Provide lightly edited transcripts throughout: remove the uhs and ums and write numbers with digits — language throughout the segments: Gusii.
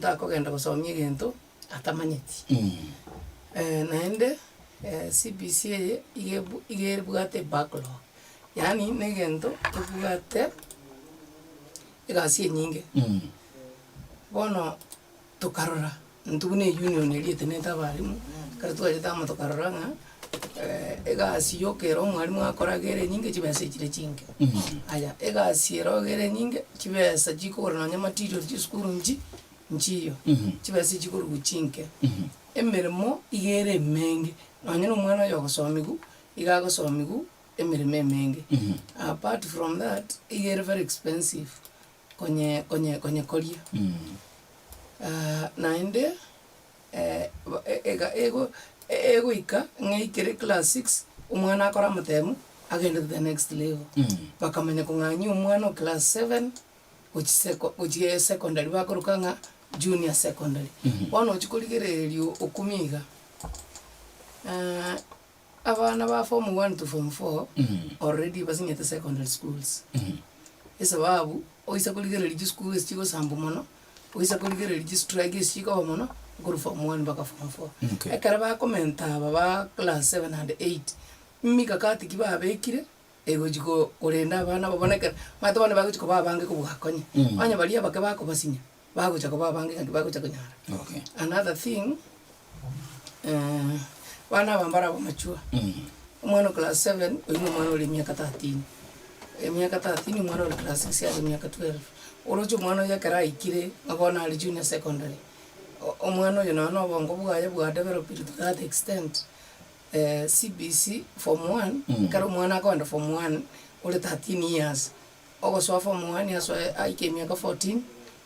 Takogenda gosomia egento atamanyeti. Naende CBC eye iga ebu iga ebwate ebacklog, yaani na egento kebwate egasi enyinge. Bono tokarora intwe buna eunion eria etenenete abalimu, ekero twachete amo tokarora ng'a egasi yoka ere omwalimu akoraga ere enyinge chibesa echire chinke. Aya, egasi ero iga ere enyinge, chibesa chikogora nonye materials chia esukuru nchi nchiyo, chibesa echikorwa chinke. Emeremo iga ere emenge, nonye na omwana oyo ogosomiwa, iga agosomiwa emeremo emenge. Apart from that, iga ere very expensive konye konye konyekoria. Naende ega ego egoika ng'a eikere class six, omwana akore amatemu, agende to the next level. Bakamanya kong'anyia omwana o class seven, gochia seko gochia esecondary bakoroka ng'a junior secondary. Bono ochia korigereria okumia iga, abana ba form one to form four, already basinyete secondary schools, esababu oise korigereria chisukuru esi chigosambwa mono, oise korigereria chistrike esi chikoba mono, nkorwa form one mpaka form four. Okay. Ekero bakomenta aba ba class seven and eight, emikakati ki babekire, egochi ko korenda abana aba bono ekero, omanyete bono bagochi koba abange kobua konya, onye baria abake bakobasinya, bagocha koba abange ng'aki bagocha konyara. Okay. Another thing, abana aba mbare abamachua, omwana o class seven, oyio na omwana ore emiaka 13, emiaka 13 omwana ore class six are emiaka 12, oroche omwana oyo ekero aikire ng'a bono are junior secondary, o- omwana oyo nonye na obongo bwaye bwa developed to that extent, CBC form one, ekero omwana akogenda form one ore 13 years, ogosoa form one asoe aike emiaka 14,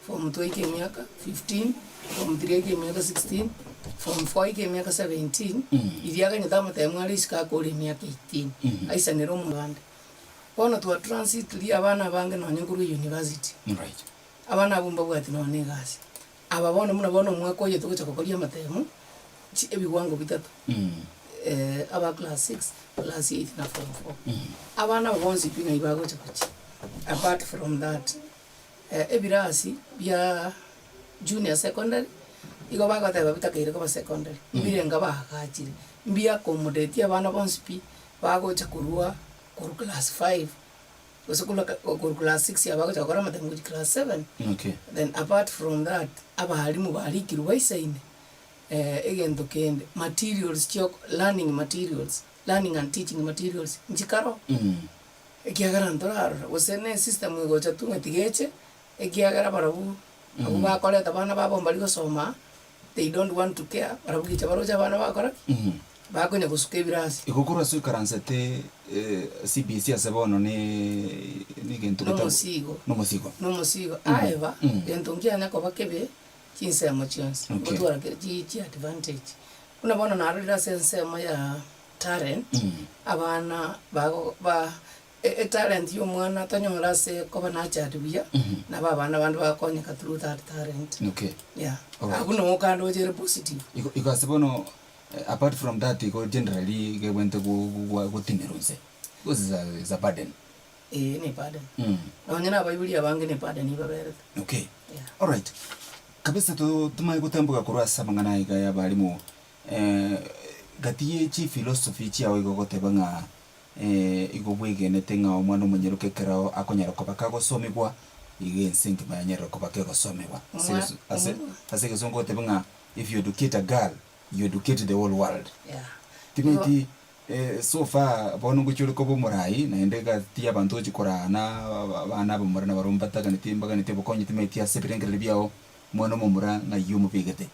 form two aike emiaka 15, form three aike emiaka 16, form four aike emiaka 17, riria aganyete amatemu are isiko akore emiaka 18, aisanere omobande. Bono twa transitiri abana abange nonye nkorwa university, Right. abana abwo mbabwati nonye na egasi. Aba bono buna bono omwaka oyo togocha gokoria amatemu, chi ebiwango bitato, aba class six, class eight na form four. Abana aba bonsi pi ng'ai bagocha gochia? Apart from that, ebirasi bia junior secondary, igo bagoteba bitakeire koba secondary, mbirenga baagachire, mbi accommodate abana bonsi pi, bagocha korwa korwa class five. Gose korwa korwa class six aba bagocha gokora amatemo gochia class seven. Okay. Then apart from that, abalimu barikirwe baisaine, egento kende, materials chia oko learning materials, learning and teaching materials nchikaro, ekiagera ntorarora gose na esystem egocha tu ng'a tiga eche, ekiagera barabwo abwo bakoreta abana babo mbari gosoma aa, they don't want to care, barabwo gicha baroche abana bagokora ki? Bakonya gosuka ebirasi. Igo korwa ase oikaransete CBC ase bono ne negento geta Nomosigo. nomosigo. Nomosigo. Aeba, gento nkianya koba kebe chinsemo chionsi, Okay. gotwara kere chi chi advantage. Buna bono narorire ase ensemo ya talent, abana bago ba etalent ya omwana tonyore ase koba nurtured buya, nabo abana bande bagokonyeka through that talent. Okay. Yeah. Alright. Abwo noo kande oche ere positive. Igo igo ase bono Apart from that igo generally iga ebwenerete gotinerwa inse because is a is a burden. Eeh ne burden. Nonye na abaibori abange ne burden ibaberete. Okay. Yeah. Alright. Kabisa to tomanye gotamboka korwa ase amang'ana aya iga ya abalimu gati ye chiphilosophy chiao igo ogoteba ng'a igo bwegenete ng'a omwana omonyaroke ekero akonyara koba kagosomigwa iga ense engima yanyarire koba kegosomigwa. Ase Omwa- ase omwa- ase egesongo ogoteba ng'a if you educate a girl You educate the whole world. Yeah. Timanyeti so far bono ngochia ore koba omorai naende gati y'abanto ogochia koraa na abana abamura nabarobwo mbataganeti mbaganeti obokonyi timanyeti ase ebirengererio biao omwana omomura ng'ai omobegete.